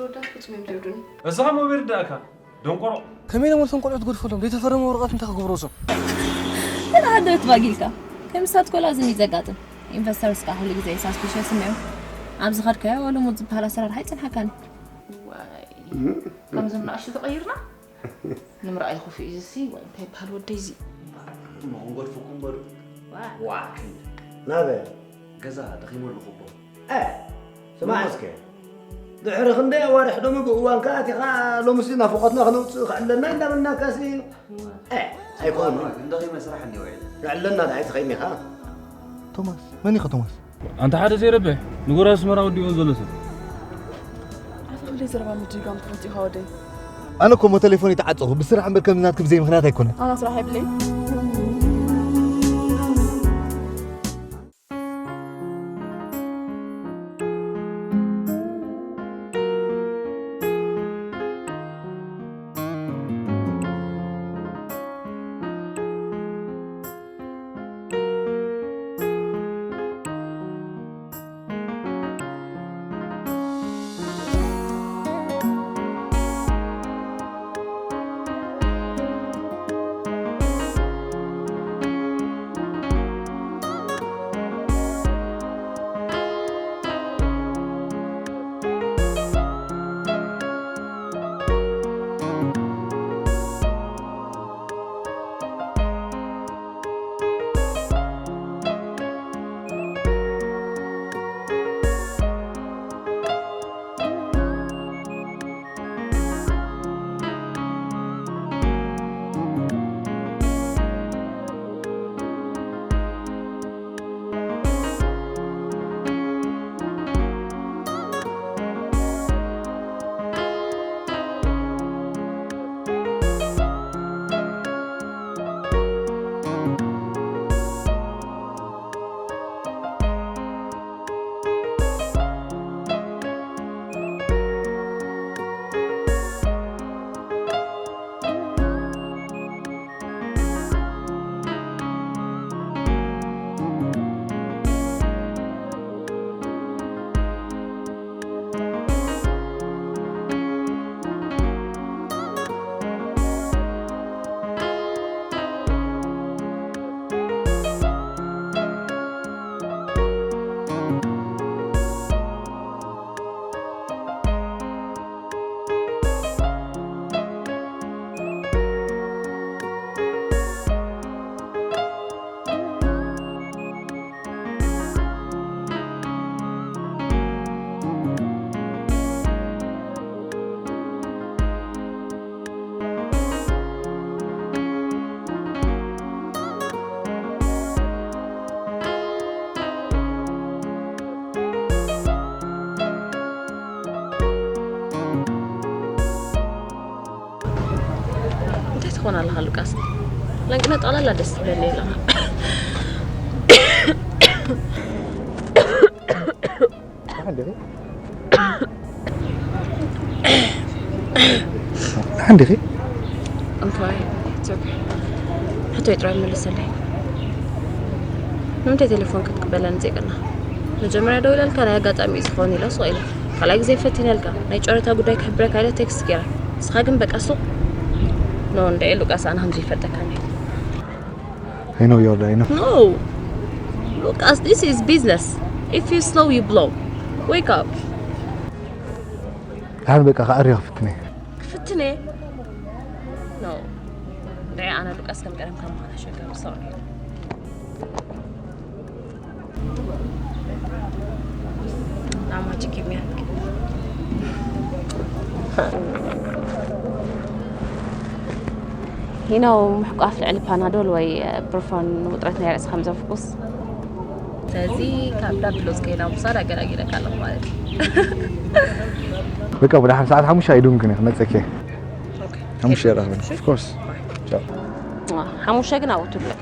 ወዳ ፍጹም እዮም ዘይብሉኒ። እስኻ መን ይርዳእካ ደንቆሮ። ከመይ ኢሎም ነቶም ቆልዑ ትገድፈሎም? ዘይተፈረመ ወረቐት እንታይ ክገብሮ እዞም? ገና ሃደበት ባጊልካ ከምሳት ኮላ ዝኒ ዘጋጥም ኢንቨስተርስ ከዓ ኩሉ ግዜ ሳስፒሸስ እዮም። ኣብዚ ኸድካዮ ልሙድ ዝበሃል ኣሰራርሓ ይፅንሓካን እዩ። ከምዞም ንኣሽቱ ተቐይርና ንምርኣይ ክፉእ እዩ ዝሲ ወይ እንታይ ይበሃል ወደይ እዚ እሞ ክንገድፈኩም በሉ። ዋ ክንድ ናበ ገዛ ደኺመ ኣለኹ እኮ። እ ስማዕ እስከ ድሕሪ ክንደይ ኣዋርሕ ደሞ ብእዋንካ ኣቲኻ ሎምሲ ናፍቖትና ክነውፅእ ክዕለና እንዳበልናካሲ እ ኣይኮን ግን ደኺመ ስራሕ እኒኦ ኢለ። ክዕለና ደኣይ ተኸይኒኻ ቶማስ መን ኢኻ ቶማስ? ኣንታ ሓደ ዘይረብሕ ንጎራ ኣስመራ ወዲኡ ዘሎ ሰብ ኣፈ ክንደይ ዘረባ ምድጋም ትፈትዩ ኢኻ ወደይ። ኣነ እኮ ሞ ቴሌፎን ይተዓፀኹ ብስራሕ እምበር ከም ናትክም ዘይ ምኽንያት ኣይኮነን። ኣና ስራሕ የብለይ። እንታይ ትኾን ኣለኻ ሉቃስ? ለንቅነ ጠቕላላ ደስ ትብለኒ ኣለኻ። ሓንዲኺ እንታይ ሕቶይ ጥራይ መልሰለይ። ንምንታይ ቴሌፎን ክትቅበለኒ ዜቅና? መጀመርያ ደው ኢለልካ ናይ ኣጋጣሚ እዩ ዝኸውን ኢለ ሱቕ ኢለ። ካልኣይ ግዜ ፈቲነልካ ናይ ጨረታ ጉዳይ ክሕብረካ ኢለ ቴክስት ገይረ። ንስኻ ግን በቃ ሱቕ። ኖ እንድዒ ሉቃስ ኣነ ከምዚ ይፈልጠካ እየ። I know you're I know. No! Lucas, this is business. If you slow, you blow. Wake up. تعال بك أعرف فتنة. ክፍትነ? No. እንድዒ ኣነ ሉቃስ ከም ቀደምካ ምዃን ኣሸገር ሶሪ። Not much you give me. ሂኖ ምሕቋፍ ልዕሊ ፓናዶል ወይ ብሩፎን ንውጥረት ናይ ርእሲ ከም ዘፍኩስ። ስለዚ ካብ ዳብሎስ ከይና ምውሳድ ኣገላጊለካ ኣለኹ ማለት እዩ። በቃ ብድሓን ሰዓት ሓሙሽተ ኣይዱን ግን ክመፀኪ ሓሙሽተ ይራኸበን of course ሓሙሽተ ግን ኣብኡ ትብለክ።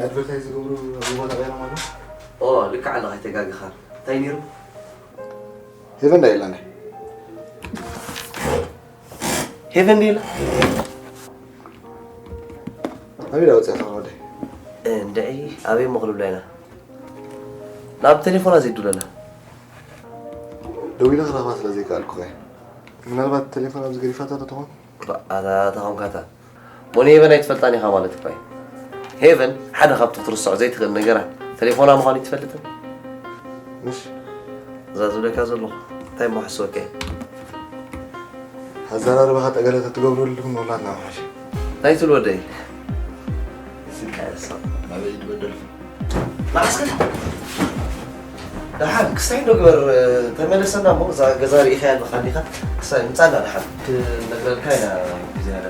ኣድቨርታይዝ ዝገብሩ ኣብ ቦታ ቀይሮም ኣለዉ? ኦ፣ ልክዕ ኣለኻ፣ ኣይተጋግኻን። እንታይ ነይሩ? ሄቨን ዳ የላን። ሄቨን ዳ የላ? ኣበይ ዳ ወፂኣ ወደይ? እንድዒ፣ ኣበይ እሞ ክንብላ ኢና? ናብ ቴሌፎና ዘይዱ ኣለና። ደዊለ ክረኽባ ስለ ዘይከኣልኩ እየ። ምናልባት ቴሌፎን ኣብዚ ገዲፋታ ዶ ትኾን? ኣታ፣ ኣታ ኾንካታ። ሞኒ ሄቨን ኣይትፈልጣን ኢኻ ማለት እኮ እዩ። ሄቨን ሓደ ካብቲ ክትርስዖ ዘይትኽእል ነገራት ቴሌፎና ምዃኑ ኣይትፈልጥን? እሺ። እዛ ዝብለካ ዘለኹ እንታይ እሞ ክሕስወካ እየ? ኣዘራርባኻ ጠገለ ተትገብረሉ ግን ወላ እናምሓሸ። እንታይ ትብል ወደይ? ስልካ ያሳ። ናበይ ትበደል? መዓስከ? ደሓን ክስታይ እንዶ ግበር፣ ተመለሰና እሞ እዛ ገዛ ርኢኻያ ኣለኻ እንዲኻ? ክስታይ ምጻና ደሓን። ክነግረልካ ኢና ግዜ ያለ።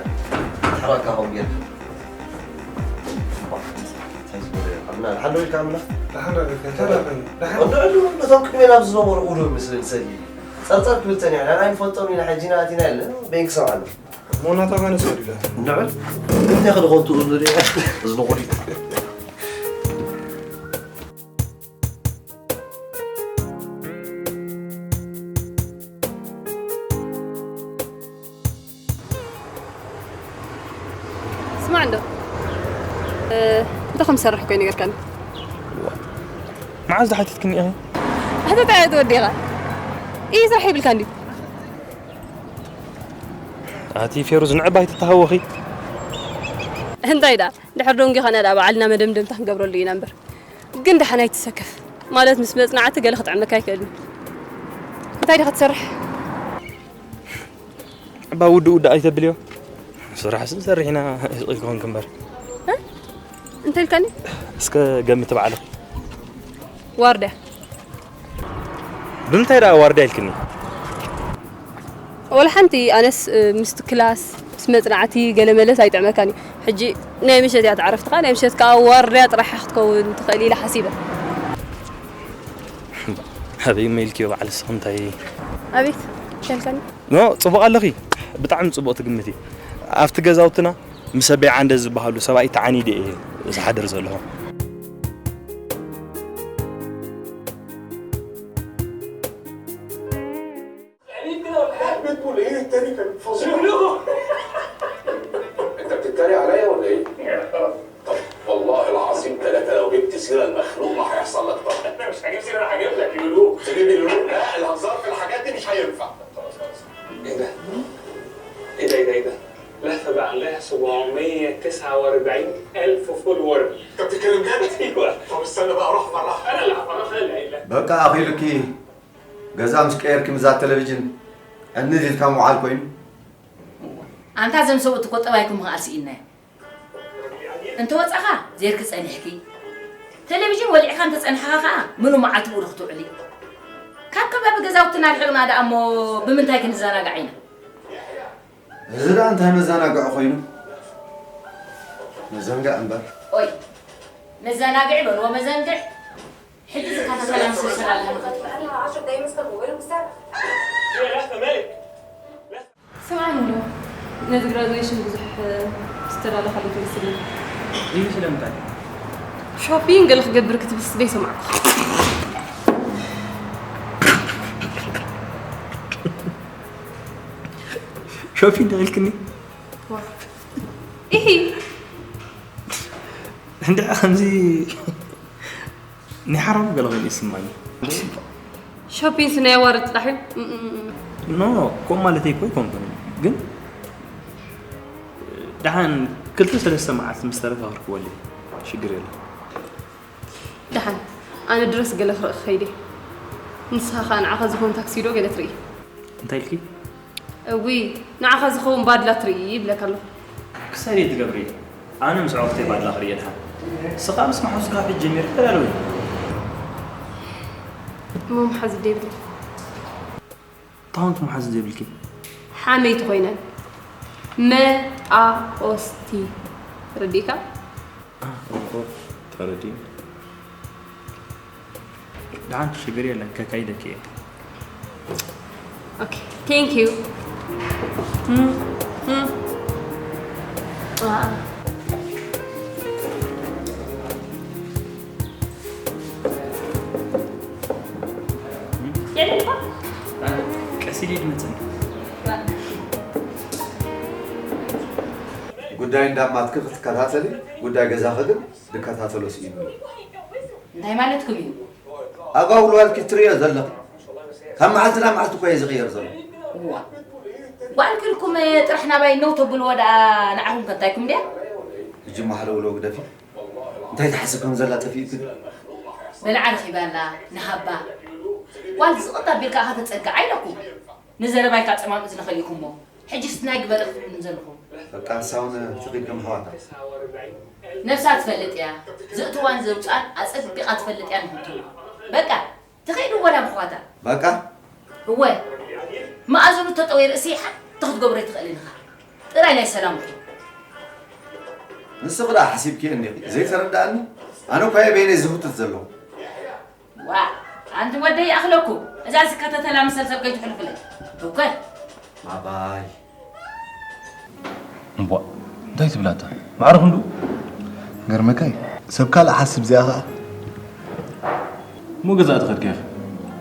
ተሓባካ ኸም ጌር። እንታይ ዝበለ? ኣምና፣ ደሓን ዶ ኢልካ ኣምና? ደሓን ዶ ኢልካ? እንታይ ደኣ ኮይኑ? ደሓን። እንዶ፣ እንዶ፣ ነቶም ቅድሜ ናብ ዝነበሩ ኡሉ ምስልን ሰሊ። ጸርጸር ክብል ጸኒሕና፣ ኣይንፈልጦም ኢና፣ ሕጂ ኢና ኣቲና የለ፣ በይን ክሰምዓና። ሞናታ ጋር ነው ሰው ይላል። እንዶ፣ እንታይ ከደኾንቱ እዝኑ ዲ-፣ እዝኑ ኹሉ። ስማዕ እንዶ፣ እ፣ እንታይ ከም ዝሰርሕ እኮ ይነገርካኒ። መዓዝ ዝሓተትክኒ ኢኺ? ሕተት ኣያ ተወዲኻ። ኢሂ ስራሕ ይብልካ እንድዩ። ኣቲ ፌሩዝ ንዕባ ኣይትተሃወኺ። እንታይ ደኣ፣ ድሕር ደንጊኻና ደኣ ባዕልና መደምደምታ ክንገብረሉ ኢና እምበር። ግን ደሓን ኣይትሰከፍ። ማለት ምስ መጽናዕቲ ገለ ክጥዕመካ ኣይክእልን። እንታይ ዲኻ ትሰርሕ? እባ ውድእ ውድእ ኣይተብልዮ። ስራሕስ ንሰርሕ ኢና፣ ስቕ ኢልክኹም ክንበር። እ? እንታይ ኢልካኒ? እስከ ገምቲ ባዕልኺ። ዋርድያ። ብምንታይ ደኣ ዋርድያ ኢልክኒ? ወላ ሓንቲ፣ ኣነስ፣ እ፣ ምስቲ ክላስ፣ ምስ መጽናዕቲ ገለ መለስ ኣይጥዕመካን እዩ። ሕጂ ናይ ምሸት እያ ትዓረፍትኻ፣ ናይ ምሸት ከኣ ዋርድያ ጥራሕ ክትከውን ትኽእል ኢለ ሓሲበ። ኣበይ መይልክዮ በዓል ንስኺ እንታይ? ኣቤት፣ እንታይ ኢልካኒ? ኖ፣ ጽቡቕ ኣለኺ። ብጣዕሚ ጽቡቕ ትግምቲ። ኣብቲ ገዛውትና ምስ ኣበይ ዓንደ ዝበሃሉ ሰብኣይ ተዓኒደ እየ ዝሓድር ዘለኹ። انت بتتريق عليا ولا ايه؟ طب والله العظيم ثلاثة، لو جبت سيرة المخلوق ما هيحصل لك طبعا. انت مش هجيب سيرة، انا هجيب لك لولو. تجيب لي لولو؟ لا، الهزار في الحاجات دي مش هينفع. ايه ده؟ ايه ده، ايه ده، ايه ده؟ لفة بقى عليها سبعمية وتسعة وأربعين ألف فولور. انت بتتكلم جد؟ ايوه. طب استنى بقى، اروح افرحها. انا اللي هفرحها، انا اللي قايل لك. በቃ ኣኺሉኪ። ገዛ ምስ ቀየርኪ ምስዛ ቴሌቪዥን ዕንዝ ኢልካ ምውዓል ኮይኑ። ኣንታ እዞም ሰብኡት እኮ ጠባይኩም ምኽኣል ስኢንናዮ። እንተ ወጻኻ ዜርኪ ጸኒሕኪ፣ ቴሌቪዥን ወሊዕካ እንተ ጸኒሕካ ከኣ ምሉእ መዓልቲ ብኡ ክትውዕሊ። ካብ ከባቢ ገዛውትና ርሒቕና ደኣ እሞ ብምንታይ ክንዘናጋዕ ኢና? እዚ ደኣ እንታይ መዘናግዒ ኮይኑ? መዘንግዕ እምበር። ኦይ፣ መዘናግዒ በልዎ፣ መዘንግዕ። ሕጂ ዝከታተላ مسلسل ኣለና። ስምዓኒ እንዶ፣ ነዚ ግራጁዌሽን ብዙሕ ዝተዳለኻሉ ትመስል። እዩ ስለምንታይ? ሾፒንግ ገለ ክገብር ክትብል ስለ ዘይሰማዕኩ። ሾፒንግ ዶ ኢልክኒ? ዋ። ኢሂ። እንድዒ ከምዚ ናይ ሓራም ገለ ኮይኑ ይስማኒ። ሾፒንስ ናይ ኣዋርድ ጥራሕ እዩ። እም፣ እም፣ እም። ኖ፣ ኖ፣ ከምኡ ማለተይ እኮ ኣይኮንኩን። ግን ደሓን ክልተ ሰለስተ መዓልቲ ምስ ተረፋፈርክዎ ሽግር የለን። ደሓን፣ ኣነ ድረስ ገለ ክርኢ ክኸይድ እየ። ንስኻ ኸኣ ንዓኻ ዝኾን ታክሲዶ ገለ ትርኢ። እንታይ ኢልኪ? እውይ፣ ንዓኻ ዝኸውን ባድላ ትርኢ ይብለካ ኣለኹ። ክሳይ ትገብሪ፣ ኣነ ምስ ኣዕሩኽተይ ባድላ ክርኢ እየ ድሓን። ንስኻ ምስ መሓዙትካ ካብ ሕጂ ጀሚርኪ ተዳለዊ። እሞ መሓዙት ዶ የብለይ? እንታይ ኮንኪ መሓዙት ዘይብልኪ? ሓመይቲ ኮይነን። መ-ኣ-ኦስ-ቲ። ረዲእካ? ኦ፣ ኦ፣ ተረዲኡ። ደሓን ሽግር የለን፣ ከካይደኪ እየ። ኦኬ፣ ቴንክ ዩ። እም፣ እም። አ። ሲሊድ መጽን ጉዳይ እንዳማትክ ክትከታተሊ ጉዳይ ገዛኺ ግን ድከታተሎ ስኢኑ። እንታይ ማለትኩም እዩ? ኣጓጉል ዋልኪ ትርእዮ ዘለኺ ካብ መዓልቲ ናብ መዓልቲ እኮ እዩ ዝቕየር ዘሎ። እዋ፣ ጓልክልኩም ጥራሕ ናባይ ነው ተብልዎ ደኣ ንዓኹም ከንታይኩም ድያ? ሕጂ ማሕለውለው ግደፊ። እንታይ ትሓስብ ከም ዘላ ጠፊእክን? በልዓ ረኺባላ ንሃባ። ጓል ዝቕጥ ኣቢልካ ኣኻ ተጸግዓ ኢለኩም። ንዘረባይ ካጸማም እዝኒ ከሊእኩሞ። ሕጂስ ናይ ግበረ ክትብሉኒ ዘለኹም? በቃ ንሳ እውን ትኺድ ከም ኣሕዋታ። ነብሳ ትፈልጥ እያ። ዘእትዋን ዘውፅኣን ኣጸቢቓ ትፈልጥ እያ ንክትብሉ። በቃ ትኸይድ እወ ናብ ኣሕዋታ። በቃ እወ፣ መኣዝኑ ተጠወየ ርእሲ ሓንቲ ክትገብሮ ኣይትኽእልን ኢኻ። ጥራይ ናይ ሰላምኩም። ንስኺ ደኣ ሓሲብኪ እንዲኺ ዘይተረዳእኒ። ኣነ እኳ እየ በይነይ ዝህውትት ዘለኹ። ዋ፣ ኣንቲ ወደይ ይኣኽለኩ። እዛ ዝከተተላ መሰል ሰብ ከይትሕልፉለይ። እኮ። ባባይ። እምቧ፣ እንታይ ትብላታ? ማዕረ ክንዱ? ገርመካይ፣ ሰብ ካልእ ሓስብ እዚኣ ኸኣ። እሞ ገዛ ትኸድካ ኢኻ?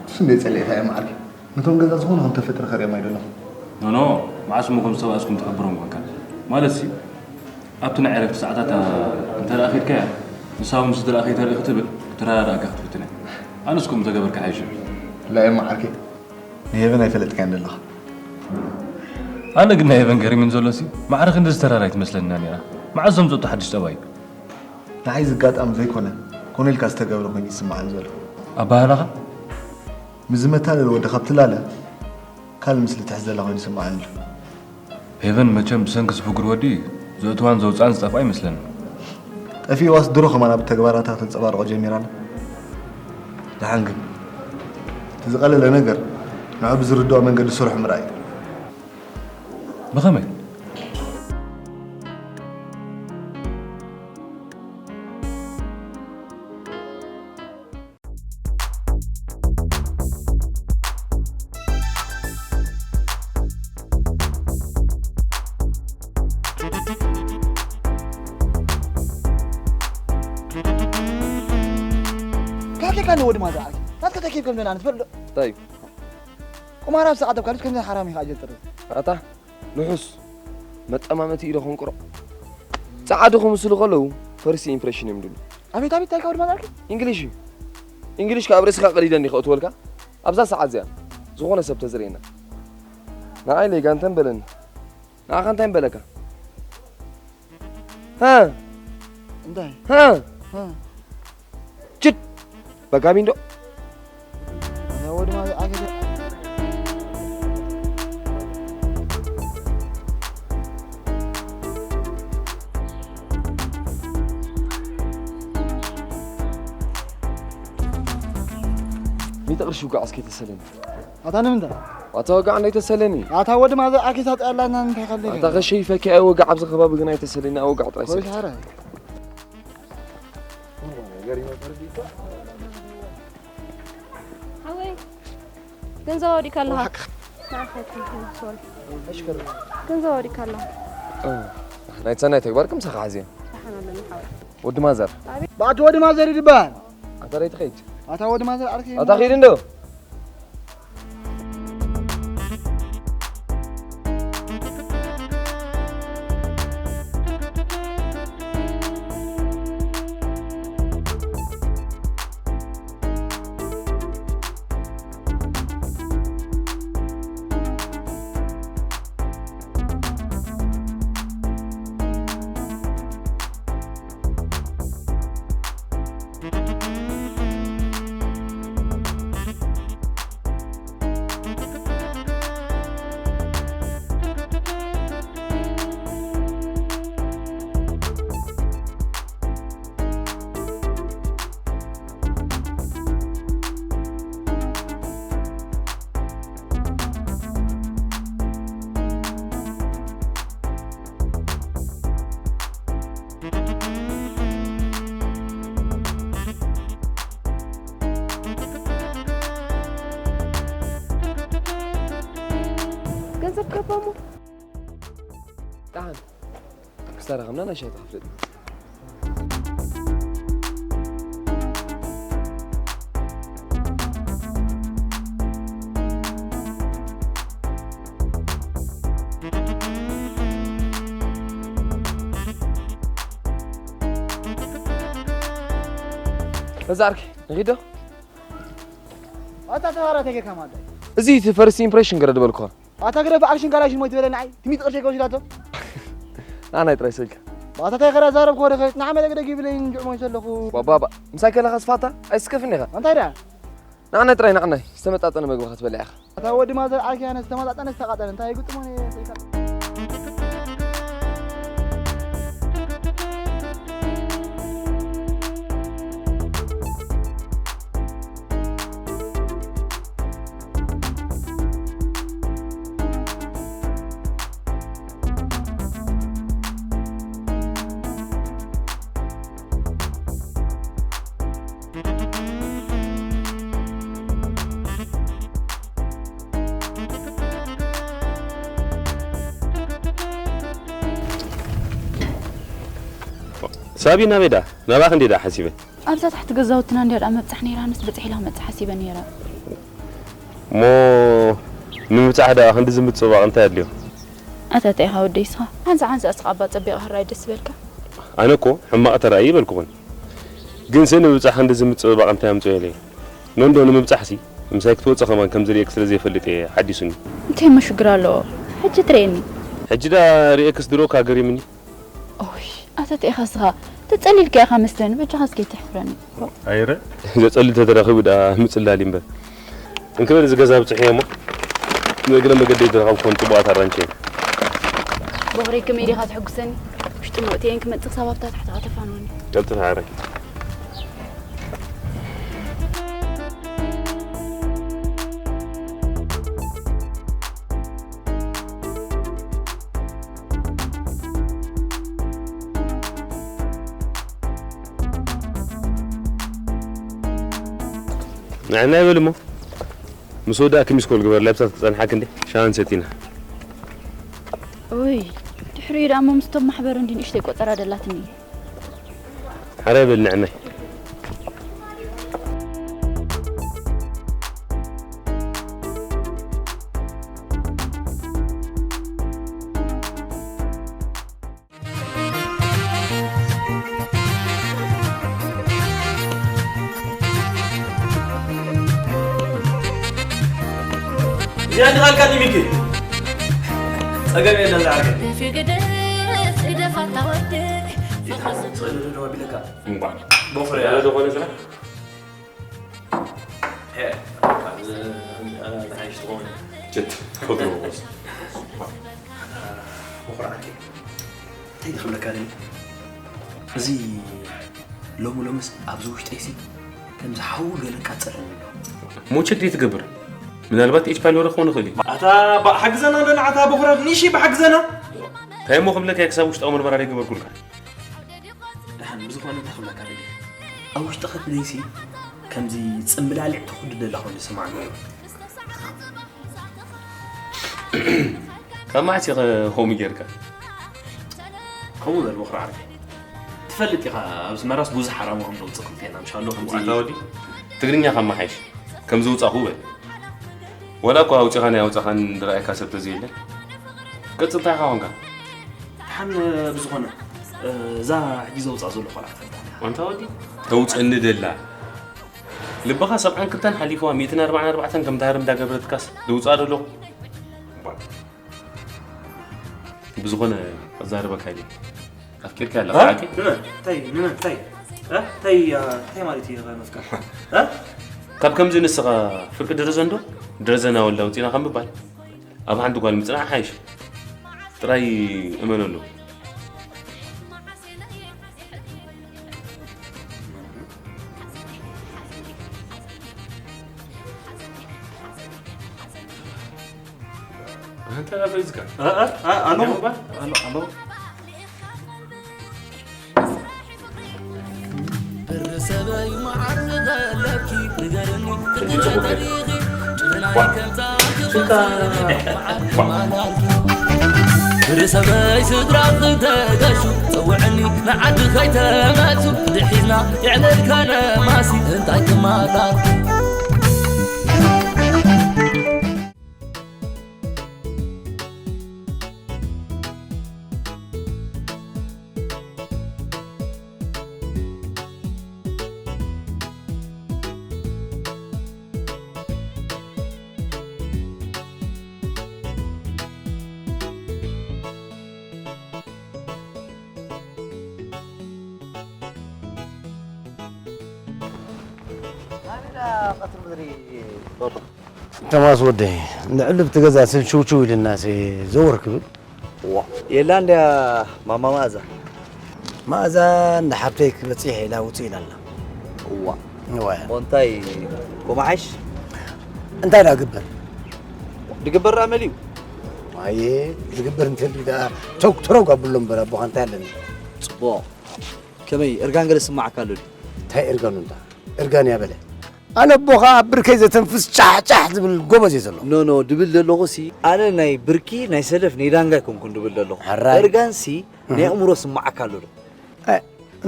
እሱ እንደ ጸሊእካ እየ ማዕርኪ። ነቶም ገዛ ዝኾነ ከም ተፈጥረ ከርእዮም ኣይደለኹ። ኖ፣ ኖ፣ መዓስ እሞ ከም ዝተባእስኩም ትሕብሮም ኮንካ? ማለት ሲ፣ ኣብቲ ናይ ዕረፍቲ ሰዓታት እንተ ደኣ ኸድካያ፣ ንሳ እውን ምስ ደኣ ከይተርኢ ክትብል፣ ክትረዳድኣካ ክትፍትን እያ። ኣነስ ከምኡ ተገበርካ ሓይሽ። ላየ መዓርከይ፣ ንሄቨን ኣይፈለጥካያን ዘለኻ። ኣነ ግን ናይ ሄቨን ገሪሙን ዘሎ ሲ፣ ማዕረ ክንዲ ዝተራራይ ትመስለና ነይራ። መዓስ ዘምጸቱ ሓድሽ ጠባይ እዩ? ንዓይ ዝጋጣም ዘይኮነ፣ ኮነ ኢልካ ዝተገብረ ኮይኑ ይስምዓኒ ዘሎ። ኣባህላኻ? ምስ ዝመታለል ወዲ ካብ ትላለ፣ ካልእ ምስሊ ትሕዝ ዘላ ኮይኑ ይስምዓኒ ኣሎ። ሄቨን መቸም ብሰንኪ ዝፍጉር ወዲ እዩ። ዘእትዋን ዘውፅኣን ዝጠፍኣ ይመስለኒ። ጠፊእዋስ ድሮ ከማን ኣብ ተግባራታ ከተንፀባርቖ ጀሚራ ኣላ። ደሓን ግን፣ እቲ ዝቐለለ ነገር ንዑ ብዝርድኦ መንገዲ ስርሑ ምርኣይ እዩ። ብኸመይ? ካኪ ካን ወዲ ማዛ ዓርኪ ናትካ ተኪብ ከም ዘለና ትፈልጥ ዶ? እንታይ እዩ? ቁማር ኣብ ሰዓት ኣብ ካልት ከምዚ ሓራም ኢኻ ኣጀል ጥሪ። ኣታ ንሑስ መጠማመቲ ኢለ ኾንቅሮ። ጸዓዱ ክምስሉ ከለዉ ፈርስት ኢምፕሬሽን እዮም ድሉ። ኣቤት፣ ኣቤት፣ እንታይ ካብ ድማ ዛርኪ? እንግሊሽ እዩ። እንግሊሽ ካብ ርእስኻ ቀዲደ እንዲኸ እትወልካ? ኣብዛ ሰዓት እዚኣ ዝኾነ ሰብ ተዝርእየና። ንዓይ ሌጋ እንተ በለኒ። ንዓኻ እንታይ ምበለካ? ሃ? እንታይ? ሃ? ሃ? ችድ! በጋቢንዶ? ኣታ ወዲ ማዘር ኣገደ። ሚእቲ ቅርሺ ውጋዕ እስከ ተሰለኒ። ኣታ ንምንታይ? ኣታ ወጋዕ ናይ ተሰለኒ። ኣታ ወዲ ማዘር ኣኪሳ ጠላና እንታይ ከለይ? ኣታ ከሸይፈኪ ኣይ ወጋዕ ኣብዚ ከባቢ ግን ኣይተሰለኒ፣ ኣይ ወጋዕ ጥራይ ሰለኒ። ሓወይ፣ ገንዘብ ኣውዲእካ ኣለኻ። ንዓኻ ኣይኮንኩን፣ ሶሪ። ገንዘብ ኣውዲእካ ኣለኻ። እ፣ ናይ ሰናይ ተግባር ቅምሳኻ ሓዝያ። ደሓን ኣለኒ ሓወይ። ወዲ ማዘር። ኣቤት። ባዕቲ ወዲ ማዘር ይድበሃል። ኣታ ደይ ትኸይድ? ኣታ ወዲ ማዘር ዓርኪ ኣታ ኺድ እንዶ። ገንዘብ ገባሞ። ደሓን። ክሳራ ከምና ናይ ሻይ ተኽፍለጥ። በዛ ዓርኪ ንኺዶ ኣታ ተባራ ተጌካ ማለት እዚ እቲ ፈርስት ኢምፕሬሽን ገረ ድበልኩኻ ኣታ ግረፍ ኣክሽን ካላሽን ሞይ ትበለኒ ኣይ ትሚት ቅርሸ ከወሽዳቶ ንዓናይ ጥራይ ስልካ ባታ ታይ ከራ ዛረብ ኮደ ከ ንዓመለ ግደ ጊብለኝ እንጅዕ ሞይ ዘለኹ ባባባ ምሳይ ከለኻ ስፋታ ኣይስከፍን ኢኻ እንታይ ዳ ንዓናይ ጥራይ ንዓናይ ዝተመጣጠነ መግቢ ክትበልዕ ኢኻ ኣታ ወዲ ማዘር ዓርኪ ኣነ ዝተመጣጠነ ዝተቃጠለ እንታይ ግጥሞ ነ ስልካ ሳቢ ናበይ ደኣ ናባኺ እንዴ ደኣ ሓሲበ ኣብዛ ታሕቲ ገዛውትና እንድያ ደኣ መብጻሕ ነይራ ኣነስ ብጽሕ ኢላ ክመጽእ ሓሲበ ነይረ እሞ ንምብጻሕ ደኣ ክንዲ ዝምጽእ ጽባቕ እንታይ ኣድልዮ ኣታ እንታይ ኢኻ ወደይ እስኻ ሓንሳ ሓንሳ እስኻ እባ ጸቢቕ ህራይ ደስ በልካ ኣነ እኮ ሕማቕ ተራእዩ ይበልኩኹን ግን ስ ንምብጻሕ ክንዲ ዝምጽእ ጽባቕ እንታይ ኣምጽኦ ኢለ ኖንዶ ንምብጻሕሲ ምሳይ ክትወጽእ ከማን ከም ዝርእየክ ስለ ዘይፈልጥ እየ ሓዲሱኒ እንታይ እሞ ሽግር ኣለዎ ሕጂ ትርእየኒ ሕጂ ደኣ ርእየክስ ድሮካ ገሪምኒ ኦይ ኣታ እንታይ ኢኻ እስኻ ተጸሊልካ ኢኻ መስለኒ በጃኻ እስከ ይትሕፍረኒ ኣይረ ዘጸልል ተተረኺቡ ደኣ ምጽላል እምበር እንክበል እዚ ገዛ ብጽሕ እየ እሞ ንእግረ መገደይ ዝረኸብኩዎም ጽቡቓት ኣራንቸ እየ ቦኽረይ ከመይ ዲኻ ትሕጉሰኒ ውሽጢ መእተየን ክመጽእ ክሳብ ኣብታ ታሕቲ ከተፋንወኒ ቀልጥፍ ሓረይ ንዕና ይበል እሞ ምስ ወዳእኪ ሚስኮል ግበርለይ ኣብታት ክጸንሓኪ እንዴ ሻሃ ንሰቲና ኡይ ድሕሪኡ ደኣ እሞ ምስቶም ማሕበር እንዲ ንእሽተይ ቆጸራ ደላትኒ ሓራይ በል ንዕናይ እዚኣ ድኻልካ ዲሚኪ ጸገም የለን ዝዓርከ ግደፍ ኣታ ወደይ ይትሓስ ስእሊ ዶ ኣቢለካ እምባ ቦኽሪ ያለ ዝኾነ ስራሕ ዝሓይሽ ትኸውን ጀት ከድሮ ወስ ቦኽሪ ዓርከይ እንታይ ክብለካ ደሊ እዚ ሎሚ ሎምስ ኣብዚ ውሽጠይሲ ከምዚ ሓዊ ገለ ቃጸለኒ ኣሎ ሞቸክ ደይ ትገብር ምናልባት ኤች ፓይሎረ ክኾን ይኽእል እዩ ኣታ ሓግዘና እንዶ ንዓታ በኹራት ንሺ ብሓግዘና እንታይ እሞ ክብለካ እየ ክሳብ ውሽጣዊ ምርመራ ዘይገበርኩልካ ደሓን ብዝኾነ እንታይ ክብለካ ደሊ ኣብ ውሽጢ ከትለይሲ ከምዚ ጽምብላሊዕ ተኹዱ ደላ ኮይኑ ዝስማዓኒ ካብ መዓስ ኢኸ ከምኡ ጌርካ ከምኡ በል በኹሪ ዓርከይ ትፈልጥ ኢኻ ኣብ ኣስመራስ ብዙሕ ሓራሙ ከም ዘውፅእ ክልቴና ምሻሎ ከምዚ ኣታ ወዲ ትግርኛ ካብ መሓይሽ ከም ዘውፃኹ በል ወላ እኳ ኣውፂኻን ኣይኣውፃኻን ዝረኣየካ ሰብ ተዘየለ ቅፅልታ ኢኻ ኾንካ ደሓን ብዝኾነ እዛ ሕጂ ዘውፃእ ዘሎ ቆልዓ ትፈልጣ ኣንታ ወዲ ተውፅእኒ ደላ ልብኻ ሰብዓን ክልተን ሓሊፍዋ ሚእትን ኣርባዓን ኣርባዕተን ከም ዳህርም እንዳገበረትካስ ድውፅኣ ደለኹ ብዝኾነ ኣዛርበካ ኢለ ኣፍቂርካ ኣለኻ ሓቂ እንታይ እንታይ እንታይ እንታይ ማለት እዩ መፍቀር ካብ ከምዚ ንስኻ ፍርቂ ደረዘ እንዶ ደረዘና ወላ ውፂና ከም ምባል ኣብ ሓንቲ ጓል ምፅናዕ ሓይሽ ጥራይ እመነሉ ኣንተ ፈሪዝካ ኣሎ ኣሎ ኣሎ ብርሰበይ መዓር ዘለኪ ንገርኒ ክትተሪኺ ጭናይ ከምዛ ክበልኪ መዓር ማላልኪ ብርሰበይ ስድራ ክተገሹ ጸውዕኒ ንዓዲ ከይተመሱ ድሒዝና የዕለልካ ነማሲ እንታይ ክማላልኪ ቀትሪ ምድሪ ባባ። ተማስ ወደይ፣ ንዕልብ ትገዛ ስን ሽውሽው ኢልና ሲ ዘወር ክብል። ዋ፣ የላ እንድያ ማማ መኣዛ። መኣዛ እንዳ ሓብተይ ክበጽሕ ኢላ ውጽእ ኢላ ኣላ። እዋ። እዋ። እሞ እንታይ፣ ኮማሓሽ? እንታይ ደኣ ግበር? ድግበር ደኣ መሊኡ። ኣየ፣ ዝግበር እንተልዩ ደኣ ቶግ ትሮግ ኣብሎ እምበር ኣቦኻ እንታይ ኣለኒ? ጽቡቕ። ከመይ፣ እርጋን ገለ ስማዓካ ኣሎ ድዩ? እንታይ እርጋኑ እንታ? እርጋን እያ በለ። ኣነ ኣቦኻ ኣብ ብርከይ ዘተንፍስ ጫሕ ጫሕ ዝብል ጎበዝ እየ ዘሎ። ኖ፣ ኖ፣ ድብል ዘለኹ ሲ፣ ኣነ ናይ ብርኪ፣ ናይ ሰደፍ፣ ናይ ዳንጋ ኣይኮንኩን ድብል ዘለኹ። ሕራይ። እርጋን ሲ፣ ናይ እህ። ኣእምሮ ስማዓካ ኣሎ ዶ? ኣይ፣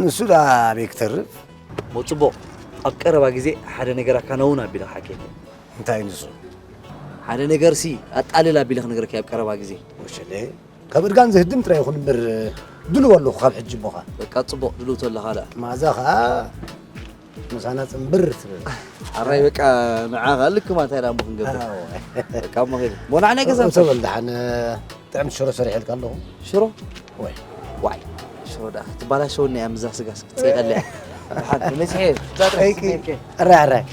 ንሱ ደኣ ኣበይ ክተርፍ? እሞ ጽቡቕ፣ ኣብ ቀረባ ግዜ ሓደ ነገር ኣከናውን ኣቢለ ክሓኬልካ። እንታይ ንሱ? ሓደ ነገር ሲ ኣጣልል ኣቢለ ክነግረካ ኣብ ቀረባ ግዜ። ወሸለ፣ ካብ እርጋን ዝህድም ጥራይ ይኹን እምበር፣ ድሉው ኣለኹ ካብ ሕጂ እሞኻ። በቃ ጽቡቕ፣ ድሉው ተለኻ ደኣ። መኣዛ ኸኣ ምሳና ጽንብር ትብል። ኣራይ በቃ ንዓኻ ልክማ እንታይ ደኣ እሞ ክንገብር? ኣዎ። በቃ እሞ ኸይደ። እሞ ንዓና ገዛ እቶ ምሳሕ። በል ደሓን፣ ጥዕምቲ ሽሮ ሰሪሐልካ ኣለኹ። ሽሮ? ወይ። ዋይ። ሽሮ ደኣ ክትባላሸወኒ እያ፣ ምዛ ስጋስ ክትጸይቐለይ እያ። ደሓን፣ ንመጽሔ፣ እዛ ጥራሕ እይ፣ ስሜከ። ኣራይ፣ ኣራይ።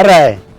ኣራይ።